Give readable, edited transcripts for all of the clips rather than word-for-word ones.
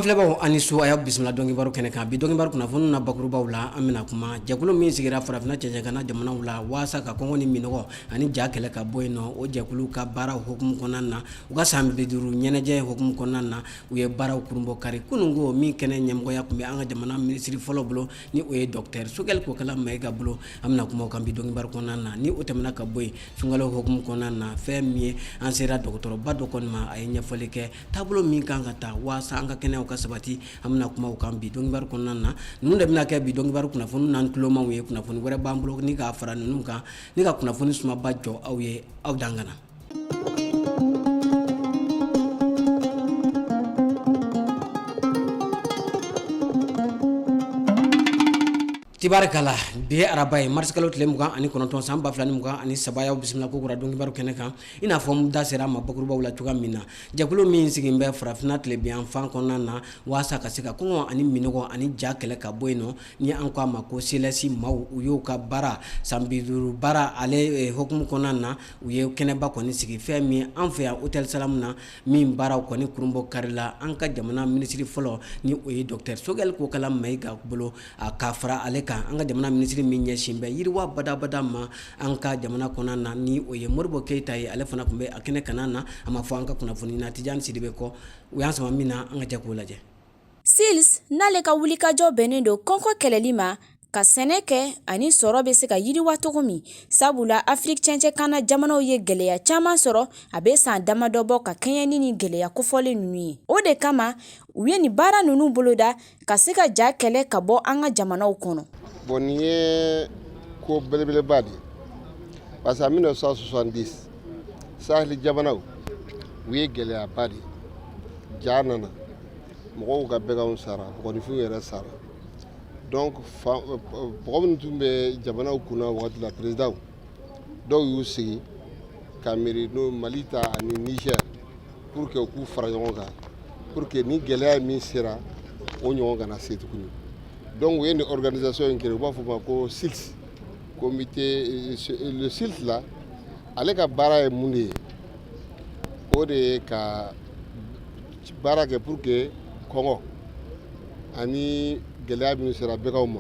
An filɛbaaw ani su, a y'aw bisimila dɔnkibaru kɛnɛ kan. Bi dɔnkibaru kunnafoni na, bakurubaw la, an bɛna kuma jɛkulu min sigira farafinna cɛncɛnkanna jamanaw la waasa ka kɔngɔ ni minɔgɔ ani ja kɛlɛ ka bɔ yen nɔ, o jɛkulu ka baara hukumu kɔnɔna na, u ka san 50 ɲɛnajɛ hukumu kɔnɔna na, u ye baaraw kurunbɔ kari kununko min kɛnɛ ɲɛmɔgɔya tun bɛ an ka jamana minisiri fɔlɔ bolo, ni o ye docteur Sogɛli Kokala Mayiga bolo. An bɛna kuma o kan bi dɔnkibaru kɔnɔna na. Ni o tɛmɛna ka bɔ yen, sunkalo hukumu kɔnɔna na, fɛn min ye an sera dɔgɔtɔrɔba dɔ kɔni ma, a ye ɲɛfɔli kɛ taabolo min kan ka ta waasa an ka kɛnɛyaw ka sabati. An bɛna kuma o kan bi dɔnkibaru kɔnɔna na. Ninnu de bɛna kɛ bi dɔnkibaru kunnafoni n'an tulomaw ye. Kunnafoni wɛrɛ b'an bolo ni k'a fara ninnu kan, ni ka kunnafoni sumaba jɔ aw ye, aw dan ka na. Tibarikala, bi ye araba ye, marisikalo tile 29 san 2023. Y'aw bisimila ko kura dɔnkibaru kɛnɛ kan. I n'a fɔ n da sera a ma bakurubaw la cogoya min na, jɛkulu min sigilen bɛ farafinna tilebinyanfan kɔnɔna na waasa ka se ka kɔngɔ ani minɔgɔ ani ja kɛlɛ ka bɔ yen nɔ, ni an ko a ma ko CILS maaw, u y'u ka baara san 50 baara ale hukumu kɔnɔna na, u ye kɛnɛba kɔni sigi fɛn min an fɛ yan Hôtel Salam na, min baaraw kɔni kurunbɔ karila an ka jamana minisiri fɔlɔ, ni o ye docteur Sogɛli Kokala Mayiga bolo, a ka fara ale kan an ka jamana minisiri min ɲɛsin bɛ yiriwa badabada ma an ka jamana kɔnɔna na, ni o ye Modibo Keyita ye, ale fana tun bɛ a kɛnɛ kana na. A ma fɔ an ka kunnafoni na Tijani Sidibe kɔ, u y'an sama min na, an ka jɛ k'o lajɛ. CILS n'ale ka wulikajɔ bɛnnen don kɔngɔ kɛlɛli ma, ka sɛnɛ kɛ ani sɔrɔ bɛ se ka yiriwa cogo min, sabula Afiriki cɛncɛnkanna jamanaw ye gɛlɛya caman sɔrɔ a bɛ san damadɔ bɔ ka kɛɲɛ ni nin gɛlɛya kofɔlen ninnu ye. O de kama u ye nin baara ninnu boloda ka se ka ja kɛlɛ ka bɔ an ka jamanaw kɔnɔ. Bon, nin ye ko belebeleba de ye, parce que en 1970, saheli jamanaw, u ye gɛlɛyaba de ye. Ja nana, mɔgɔw ka baganw sara, mɔgɔninfinw yɛrɛ sara. Donc mɔgɔ minnu tun bɛ jamanaw kunna wagati la, présidentw dɔw y'u sigi ka miiri, n'o Mali ta ani Niger, pour que u k'u fara ɲɔgɔn kan pour que ni gɛlɛya min sera, o ɲɔgɔn kana se tuguni. Donc u ye nin organisation in créé, u b'a fɔ o ma ko CILS, comité. Le CILS la, ale ka baara ye mun de ye? O de ye ka baara kɛ pour que kɔngɔ ani gɛlɛya minnu sera baganw ma,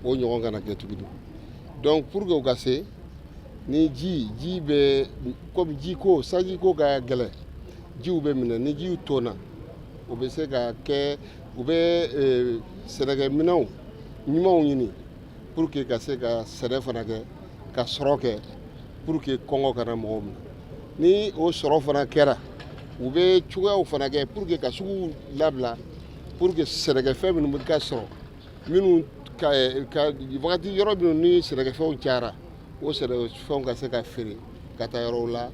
o ɲɔgɔn kana kɛ tuguni. Donc pour que u ka se ni ji bɛ, komi ji ko, sanji ko ka gɛlɛn, jiw bɛ minɛ, ni jiw tonna, o bɛ se ka kɛ, u bɛ sɛnɛkɛminɛnw ɲumanw ɲini pour que ka se ka sɛnɛ fana kɛ, ka sɔrɔ kɛ, pour que kɔngɔ kana mɔgɔw minɛ. Ni o sɔrɔ fana kɛra, u bɛ cogoyaw fana kɛ pour que ka suguw labila, pour que sɛnɛkɛfɛn minnu bɛ ka sɔrɔ, minnu ka wagati yɔrɔ minnu ni sɛnɛkɛfɛnw cayara, o sɛnɛkɛfɛnw ka se ka feere ka taa yɔrɔw la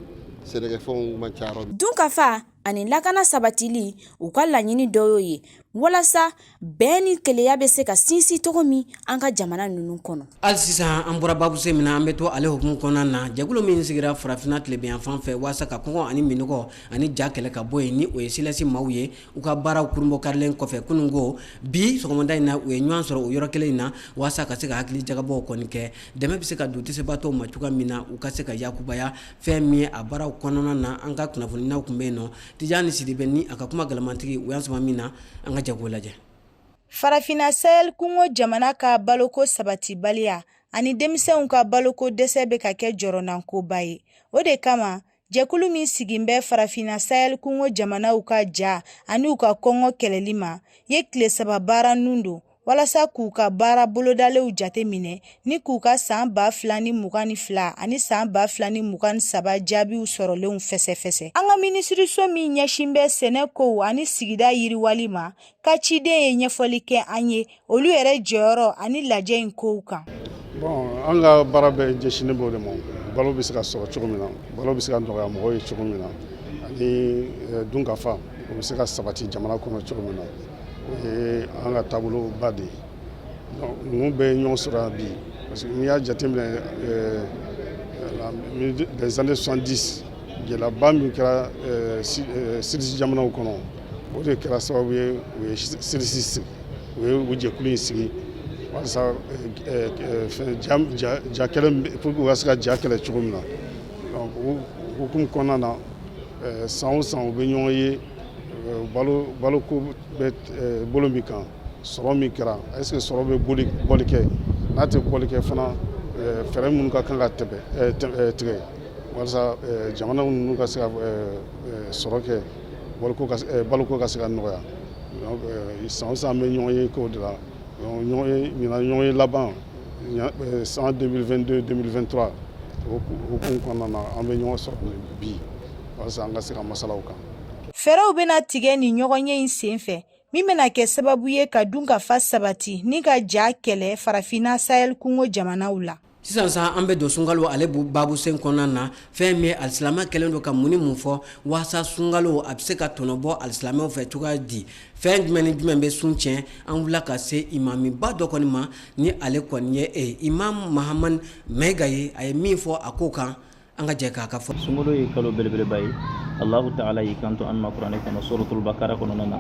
sɛnɛkɛfɛnw ma ca yɔrɔ min. Dunkafa ani lakana sabatili, u ka laɲini dɔ y'o ye walasa bɛn ni kelenya bɛ se ka sinsin cogo min an ka jamana ninnu kɔnɔ. Hali sisan, an bɔra babusen min na, an bɛ to ale hukumu kɔnɔna na. Jɛkulu min sigira farafinna tilebinyanfan fɛ waasa ka kɔngɔ ani minɔgɔ ani ja kɛlɛ ka bɔ yen, ni o ye CILS maaw ye, u ka baaraw kurunbɔkarilen kɔfɛ kununko, bi sɔgɔmada in na, u ye ɲɔgɔn sɔrɔ o yɔrɔ kelen in na waasa ka se ka hakili jagabɔw kɔni kɛ, dɛmɛ bɛ se ka don dɛsɛbaatɔw ma cogoya min na, u ka se ka yakubaya. Fɛn min ye a baaraw kɔnɔna na, an ka kunnafoninaw tun bɛ yen nɔ, Tijani Sidibe ni a ka kuma galamantigi, u y'an sama min na, an ka jɛ k'o lajɛ. Farafinna Sahel kungo jamana ka baloko sabatibaliya ani denmisɛnw ka baloko dɛsɛ bɛ ka kɛ jɔrɔnankoba ye. O de kama, jɛkulu min sigin bɛ farafinna Sahel kungo jamanaw ka ja ani u ka kɔngɔ kɛlɛli ma, ye tile 3 baara nun don walasa k'u ka baara bolodalenw jate minɛ ni k'u ka san 2022 ani san 2023 jaabiw sɔrɔlenw fɛsɛfɛsɛ. An ka minisiriso min ɲɛsin bɛ sɛnɛ kow ani sigida yiriwali ma ka ciden ye ɲɛfɔli kɛ an ye olu yɛrɛ jɔyɔrɔ ani lajɛ in kow kan. Bon, an ka baara bɛɛ ɲɛsinnen b'o de ma, balo bɛ se ka sɔrɔ cogo min na, balo bɛ se ka nɔgɔya mɔgɔw ye cogo min na, ani dunkafa o bɛ se ka sabati jamana kɔnɔ cogo min na, o ye an ka taaboloba de ye. Donc ninnu bɛɛ ye ɲɔgɔn sɔrɔ yan bi, parce que n'i y'a jateminɛ, les années 70, gɛlɛyaba min kɛra CILS jamanaw kɔnɔ, o de kɛra sababu ye u ye CILS sigi, u ye u jɛkulu in sigi walasa fɛn ja kɛlɛ, pour que u ka se ka ja kɛlɛ cogo min na. Donc o hukumu kɔnɔna na, san o san u bɛ ɲɔgɔn ye. Baloko bɛ bolo min kan, sɔrɔ min kɛra, est ce que sɔrɔ bɛ bɔli kɛ? N'a tɛ bɔli kɛ fana, fɛɛrɛ minnu ka kan ka tigɛ walasa jamana ninnu ka se ka sɔrɔ kɛ, baloko ka se ka nɔgɔya. San o san an bɛ ɲɔgɔn ye k'o de la. Ɲɔgɔn ye ɲinan, ɲɔgɔn ye laban san 2022 2023, o hukumu kɔnɔna na, an bɛ ɲɔgɔn sɔrɔ bi walasa an ka se ka masalaw kan. Fɛɛrɛw bɛna tigɛ nin ɲɔgɔnye in sen fɛ min bɛna kɛ sababu ye ka dunkafa sabati ni ka ja kɛlɛ Farafinna Sahel kungo jamanaw la. Sisan sa, an bɛ don sunkalo ale babu sen kɔnɔna na. Fɛn min alisilamɛ kɛlen don ka mun ni mun fɔ waasa sunkalo a bɛ se ka tɔnɔbɔ alisilamɛw fɛ cogoya di? Fɛn jumɛn ni jumɛn bɛ sun tiɲɛ? An wulila ka se imamiba dɔ kɔni ma, ni ale kɔni ye Imam Mahamani Mɛyiga ye. A ye min fɔ a ko kan, an ka jɛ k'a ka fɔ. Sunkalo ye kalo belebeleba ye. Allahu Taala y'i kanto an ma Kuranɛ kɔnɔ, Suratul Bakara kɔnɔna na,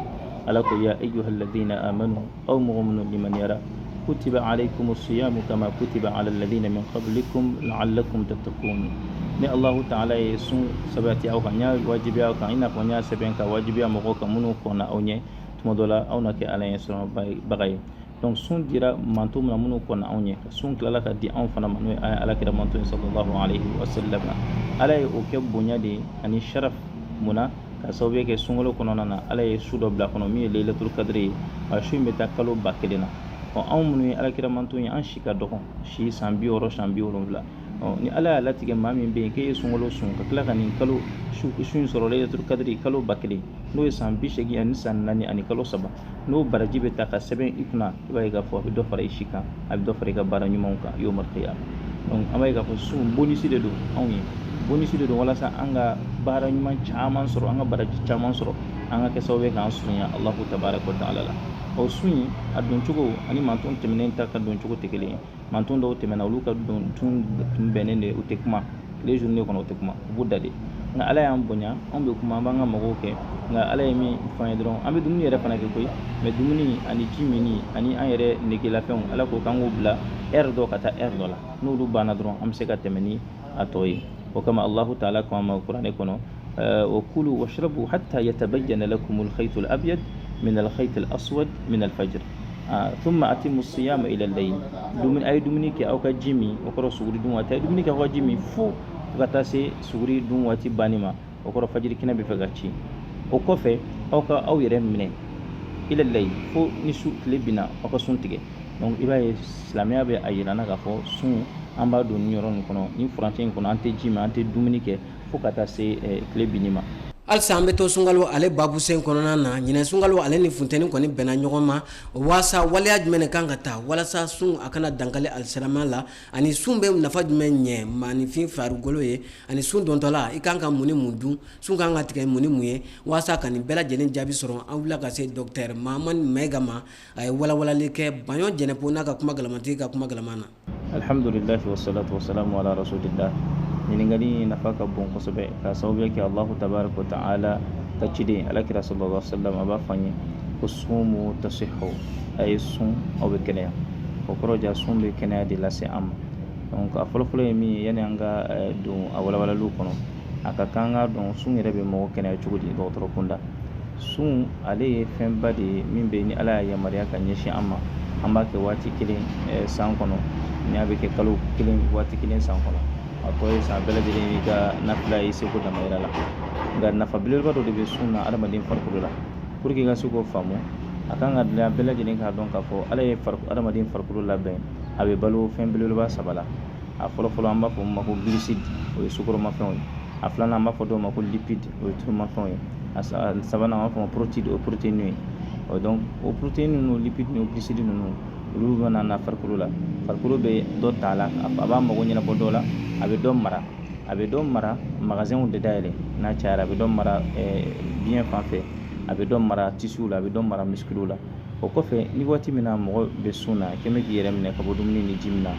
Ala ko: ya ayyuha alladhina amanu, aw mɔgɔ minnu limaniyara, kutiba alaykum siyamu kama kutiba ala alladhina min qablikum la'allakum tattaqun. Ni Allahu Taala ye sun sabati aw kan, n y'a wajibiya aw kan i n'a fɔ n y'a sɛbɛn ka wajibiya mɔgɔw kan minnu kɔnna aw ɲɛ, tuma dɔ la aw na kɛ Ala ɲɛ sɔrɔbaga ye. Donc sun dira manto min na minnu kɔnna anw ɲɛ, sun tilala ka di anw fana ma, n'o ye Ala kira manto ye, sallallahu alaihi wa sallam. Ala ye o kɛ bonya de ye ani sharaf. Munna? Ka sababu kɛ sunkalo kɔnɔna na, Ala ye su dɔ bila kɔnɔ min ye Leilatul Kadri ye. A su in bɛ taa kalo 1000 na. Ɔ, anw minnu ye Ala kira manto ye, an si ka dɔgɔn, si san 60, san 70. Ɔ, ni Ala y'a latigɛ maa min bɛ yen k'e ye sunkalo sun ka tila ka nin kalo su in sɔrɔ, Leilatul Kadri, kalo 1000, n'o ye san 84 san 4 ani kalo 3, n'o baraji bɛ ta ka sɛbɛn i kunna, i b'a ye k'a fɔ a bɛ dɔ fara i si kan, a bɛ dɔ fara i ka baara ɲumanw kan yawmal qiyama. Donc an b'a ye k'a fɔ sun bonus de don anw ye, bonus de don walasa an ka baara ɲuman caman sɔrɔ, an ka baraji caman sɔrɔ, an ka kɛ sababu ye k'an surunya Allahu tabaraka wa taala la. O sun in a don cogo ani manton tɛmɛnen ta ka don cogo tɛ kelen ye. Manton dɔw tɛmɛna, olu ka don tun bɛnnen de, u tɛ kuma tile journée kɔnɔ, u tɛ kuma, u b'u da de. Nka Ala y'an bonya, anw bɛ kuma, an b'an ka mɔgɔw kɛ. Nka Ala ye min fɔ an ye dɔrɔn, an bɛ dumuni yɛrɛ fana kɛ koyi, mais dumuni ani ji minni ani an yɛrɛ negelafɛnw, Ala ko k'an k'o bila heure dɔ ka taa heure dɔ la. N'olu banna dɔrɔn, an bɛ se ka tɛmɛ ni a tɔ ye. O kama Allahu Taala ko an ma Kuranɛ kɔnɔ: wa kulu washrabu hatta yatabayyana lakum al-khayt al-abyad min al-khayt al-aswad min al-fajr thumma atimu siyama ila al-layl. Dumuni, a ye dumuni kɛ, aw ka ji min, o kɔrɔ suguri dun waati, a ye dumuni kɛ, aw ka ji min fo ka taa se suguri dun waati banni ma, o kɔrɔ fajiri kɛnɛ bɛ fɛ ka ci. O kɔfɛ, aw ka aw yɛrɛ minɛ ila layl, fo ni su tile binna, aw ka sun tigɛ. Donc i b'a ye silamɛya bɛ a yira n na k'a fɔ sun, an b'a don nin yɔrɔ nin kɔnɔ, nin furancɛ in kɔnɔ, an tɛ ji min, an tɛ dumuni kɛ fo ka taa se tile binni ma. Halisa an bɛ to sunkalo ale babusen kɔnɔna na. Ɲinɛ sunkalo ale ni funteni kɔni bɛnna ɲɔgɔn ma. Waasa waleya jumɛn de kan ka ta walasa sun a kana dankali alisilamaya la, ani sun bɛ nafa jumɛn ɲɛ maaninfin farikolo ye, ani sun dontɔla i kan ka mun ni mun dun, sun kan ka tigɛ mun ni mun ye? Waasa ka nin bɛɛ lajɛlen jaabi sɔrɔ, an wulila ka se Docteur Mahamani Mayiga ma. A ye walawalali kɛ Baɲɔ Jɛnɛpo n'a ka kuma galamantigi ka kuma galama na. Alhamdulilahi wasalatu wasalamu ala rasulillah. Ɲininkali nafa ka bon kosɛbɛ, k'a sababuya kɛ Allahu tabaraka wa taala ka ciden Alakira sallallahu alaihi wasallam a b'a fɔ an ye ko sumu tasihu, a ye sun, aw bɛ kɛnɛya. O kɔrɔ ja sun bɛ kɛnɛya de lase an ma. Donc a fɔlɔfɔlɔ ye min ye, yanni an ka don a walawalaliw kɔnɔ, a ka kan ka dɔn sun yɛrɛ bɛ mɔgɔ kɛnɛya cogo di dɔgɔtɔrɔ kunda. Sun ale ye fɛnba de ye min bɛ ni Ala y'a yamaruya ka ɲɛsin an ma, an b'a kɛ waati kelen san kɔnɔ, ni a bɛ kɛ kalo kelen, waati kelen san kɔnɔ, a tɔ ye san bɛɛ lajɛlen y'i ka nafila ye seko damayira la. Nka nafa belebeleba dɔ de bɛ sun na adamaden farikolo la. Pour que i ka se k'o faamu, a kan ka dilan bɛɛ lajɛlen k'a dɔn k'a fɔ Ala ye adamaden farikolo labɛn, a bɛ balo fɛn belebeleba saba la. A fɔlɔfɔlɔ, an b'a fɔ min ma ko glucide, o ye sukaromafɛnw ye. A filanan, an b'a fɔ dɔw ma ko lipide, o ye tulumafɛnw ye. A sabanan, an b'a fɔ ma protéine, o ye protéine ye. Donc o protéine ninnu, lipide ni glucide ninnu, olu bɛ na farikolo la. Farikolo bɛ dɔ ta a la, a b'a mago ɲɛnabɔ dɔ la, a bɛ dɔ mara, a bɛ dɔ mara magasinw de dayɛlɛ n'a cayara, a bɛ dɔ mara biɲɛ fan fɛ, a bɛ dɔ mara tissuw la, a bɛ dɔ mara muscle la. O kɔfɛ, ni waati min na mɔgɔ bɛ sun na, kɛn bɛ k'i yɛrɛ minɛ ka bɔ dumuni ni ji min na,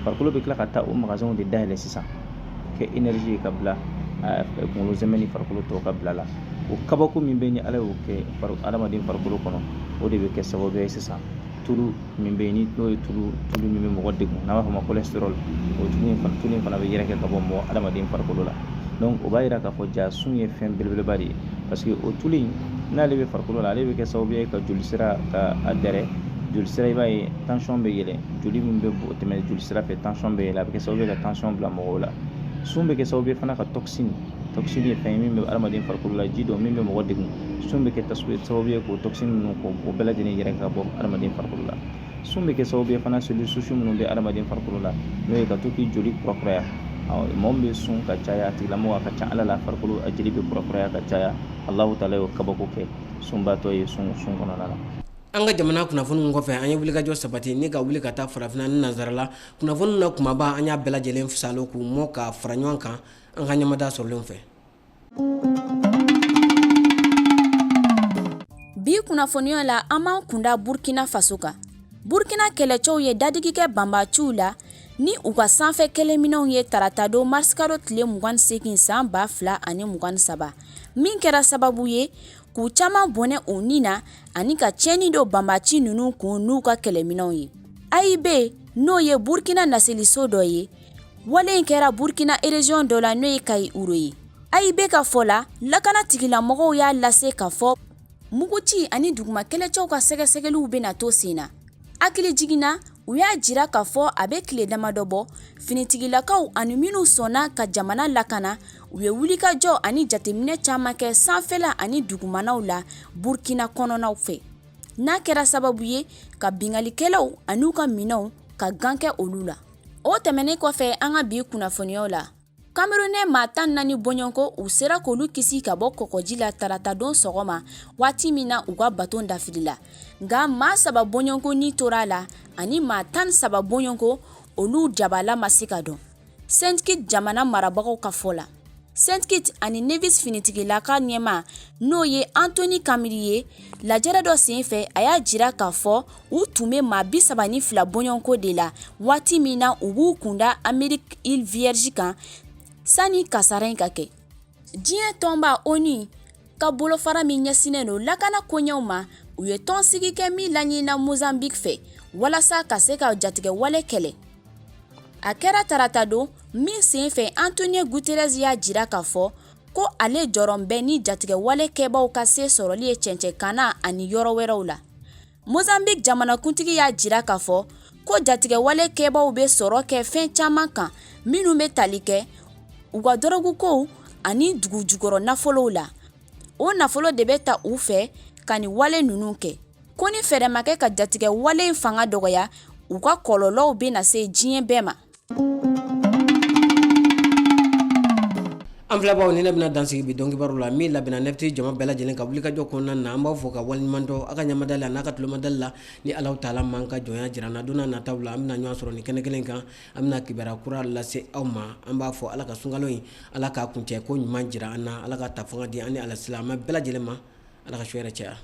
farikolo bɛ tila ka taa o magasinw de dayɛlɛ sisan kɛ énergie ye ka bila kunkolo zɛmɛ ni farikolo tɔw ka bila la. O kabako min bɛ ni Ala y'o kɛ adamaden farikolo kɔnɔ, o de bɛ kɛ sababu ye sisan tulu min bɛ yen, ni n'o ye tulu min bɛ mɔgɔ degun, n'an b'a fɔ o ma cholestérol, o tulu in fana, tulu in fana bɛ yɛrɛkɛ ka bɔ mɔgɔ adamaden farikolo la. Donc Donc o b'a yira k'a fɔ ja sun ye fɛn belebeleba de ye, parce que o tulu in, n'ale bɛ farikolo la, ale bɛ kɛ sababu ye ka jolisira ka a dɛrɛ jolisira. I b'a ye tension bɛ yɛlɛ, joli min bɛ tɛmɛ jolisira fɛ, tension bɛ yɛlɛ, a bɛ kɛ sababu ye ka tension bila mɔgɔw la. Sun bɛ kɛ sababu ye fana ka toxine. Toxine ye fɛn ye min bɛ adamaden farikolo la, ji dɔ min bɛ mɔgɔ degun. Sun bɛ kɛ sababu ye k'o toxine ninnu, k'o bɛɛ lajɛlen yɛrɛ ka bɔ adamaden farikolo la. Sun bɛ kɛ sababu ye fana cellules souches minnu bɛ adamaden farikolo la, n'o ye ka to k'i joli kurakuraya. Mɔgɔ min bɛ sun ka caya, a tigilamɔgɔ, a ka ca ala la, farikolo a jeli bɛ kurakuraya ka caya. Alahu taala y'o kabako kɛ sunbaatɔ ye sun kɔnɔna la. An ka jamana kunnafoniw kɔfɛ, an ye wulikajɔ sabati ni ka wuli ka taa farafinna ni nansarala kunnafoniw na kumaba. An y'a bɛɛ lajɛlen salo k'u mɔ ka fara ɲɔgɔn kan an ka ɲamada sɔrɔlenw fɛ. Bi kunnafoniya la, an b'an kunda Burkina Faso kan. Burkina kɛlɛcɛw ye dadigi kɛ banbaciw la ni u ka sanfɛ kɛlɛminɛnw ye taratadon marisikalo tile 28 san 2023, min kɛra sababu ye k'u caman bɔnɛ u ni na ani ka tiɲɛni don banbaci ninnu kun n'u ka kɛlɛminɛnw ye. AIB, n'o ye Burkina laseliso dɔ ye, wale in kɛra Burkina région dɔ la, n'o ye Kayi Uro ye. AIB ka fɔ la, lakana tigilamɔgɔw y'a lase k'a fɔ muguci ani duguma kɛlɛcɛw ka sɛgɛsɛgɛliw bɛna to sen na. Hakili jiginna, u y'a jira k'a fɔ a bɛ tile damadɔ bɔ, finitigilakaw ani minnu sɔnna ka jamana lakana, u ye wulikajɔ ani jateminɛ caman kɛ sanfɛla ani dugumanaw la Burkina kɔnɔnaw fɛ, n'a kɛra sababu ye ka binkannikɛlaw an'u ka minɛnw ka gan kɛ olu la. O tɛmɛnen kɔfɛ, an ka bi kunnafoniyaw la, Kamerunɛ maa 14 bɔɲɔgɔnko, u sera k'olu kisi ka bɔ kɔgɔji la taratadon sɔgɔma, waati min na u ka baton dafirila. Nka maa 3 bɔɲɔgɔnko ni tora a la, ani maa 13 bɔɲɔgɔnko, olu jabala ma se ka dɔn. Saint Kitts jamana marabagaw ka fɔ la, Saint Kitts ani Nevis finitigilaka ɲɛmaa, n'o ye Anthony Kamiri ye, lajɛrɛ dɔ senfɛ, a y'a jira k'a fɔ u tun bɛ maa 32 bɔɲɔgɔnko de la waati min na u b'u kunda Amerique Île Vierge kan sani kasara in ka kɛ. Diɲɛ tɔnba ONU ka bolofara min ɲɛsinnen don lakana koɲɛw ma, u ye tɔnsigi kɛ min laɲinina Mozambique fɛ walasa ka se ka jatigɛwale kɛlɛ. A kɛra taratadon min senfɛ, Antonio Guterres y'a jira k'a fɔ ko ale jɔrɔ bɛ ni jatigɛwale kɛbaaw ka se sɔrɔli ye cɛncɛnkanna ani yɔrɔ wɛrɛw la. Mozambique jamanakuntigi y'a jira k'a fɔ ko jatigɛwale kɛbaaw bɛ sɔrɔ kɛ fɛn caman kan minnu bɛ tali kɛ u ka dɔrɔgukow ani dugu jukɔrɔ nafolow la. O nafolo de bɛ ta u fɛ ka nin wale ninnu kɛ. Ko ni fɛɛrɛ ma kɛ ka jatigɛwale in fanga dɔgɔya, u ka kɔlɔlɔw bɛna se diɲɛ bɛɛ ma. An filɛbaaw, ni ne bɛna dansigi bi dɔnkibaru la min labɛnna Nefti jama bɛɛ lajɛlen ka wulikajɔ kɔnɔna na. An b'aw fo ka waleɲuman dɔn aw ka ɲamadali la n'a ka tulomadali la. Ni Alahu taala m'an ka jɔnya jira an na, don n'a nataw la an bɛna ɲɔgɔn sɔrɔ nin kɛnɛ kelen kan, an bɛna kibaruya kura lase aw ma. An b'a fɔ Ala ka sunkalo in, Ala k'a kuncɛ ko ɲuman jira an na, Ala ka ta fanga di an ni alisilamɛ bɛɛ lajɛlen ma, Ala ka su hɛrɛ caya.